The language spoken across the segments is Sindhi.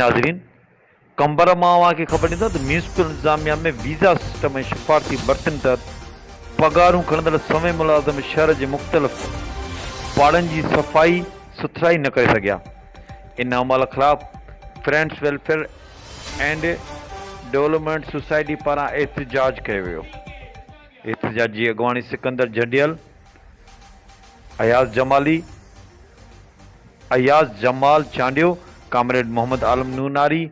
ناظرين قمبر مان اوهان کي خبر ڏيندا ته ميونسپل انتظاميا ۾ ويزا سسٽم ۽ شفارتي ڀرتين تحت پگهارون کڻندڙ سوين ملازم شهر جي مختلف پاڙن جي صفائي سٿرائي نه ڪري سگهيا. ان عمل خلاف friends welfare and development society پاران احتجاج ڪيو ويو. احتجاج جي اڳواڻي سڪندر جهنڊيل، اياز جمالي، اياز جمال چانڊيو، ڪامريڊ محمد عالم نوناري،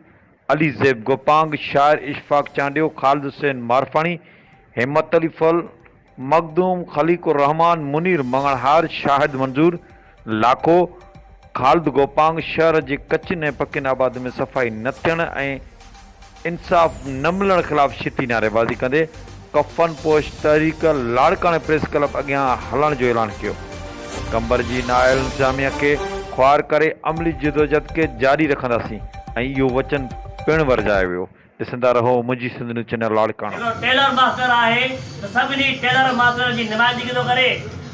علي زيب گوپانگ، شاعر اشفاق چانڊيو، خالد حسين مارفاڻي، همت علي ڦل، مخدوم خليق الرحمان، منير مڱڻهار، شاهد منظور لاکو، خالد گوپانگ شهر جي ڪچين ۽ پڪين آبادين ۾ صفائي نه ٿيڻ ۽ انصاف نه ملڻ خلاف ڇتي نعريبازي ڪندي ڪفن پوش تحريڪ لاڙڪاڻي پريس ڪلب اڳيان هلڻ جو اعلان ڪيو. قمبر جي نااهل انتظاميا کي خوار ڪري عملي جدوجھد کي جاري رکنداسين ۽ اهو وچن پڻ ورجايو ويو. ڏسندا رهو منهنجي سنڌ نيوز چينل لاڙڪاڻو. هڪڙو ٽيلر ماستر آهي ته سڀني ٽيلر ماسترن جي نمائندگي ٿو ڪري.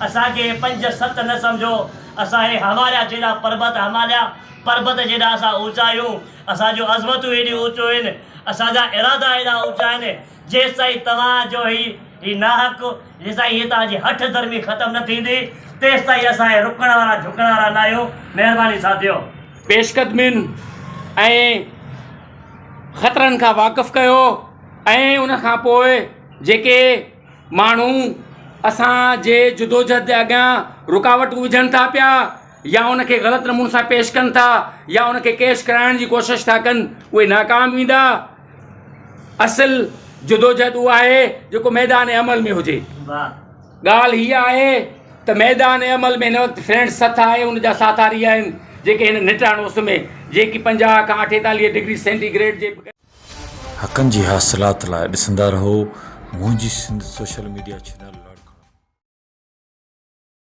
اسان کي پنج ست نه سمجهو. اسان هي هماليا جيڏا پربت هماليا پربت جيڏا اسان اوچا آهيون. اسان جون عظمتون ايڏيون اوچيون آهن، اسان جا ارادا ايڏا اوچا آهن، جيستائين توهان جو هي هي ناحق، جيستائين هي توهان جي هٺ ڌرمي ختم نه ٿيندي، تيستائين اسان هي رڪڻ وارا جهڪڻ وارا نه آهيون. مهرباني ساٿيو. پيش قدمين ۽ خطرن کان واقف ڪيو ۽ ان کان پوء جيڪي ماڻهو اسان جي جدوجھد جي اڳيان رڪاوٽون وجھن ٿا پيا يا ان کي غلط نموني سان پيش ڪن ٿا يا ان کي ڪيش ڪرائڻ جي ڪوشش ٿا ڪن اهي ناڪام ويندا اصل جدوجھد اهو آهي جيڪو ميدان عمل ۾ هجي ڳالهه هيء آهي ته ميدان عمل ۾ هن وقت فرينڊ سٿ آهي ان جا ساٿاري آهن جيڪي هن نٽهڻ اس ۾ جيڪي 50 کان 48 ڊگري سينٽي گريڊ جي حقن جي حاصلات لاء ڏسندا رهو منهنجي سنڌ سوشل ميڊيا چينل.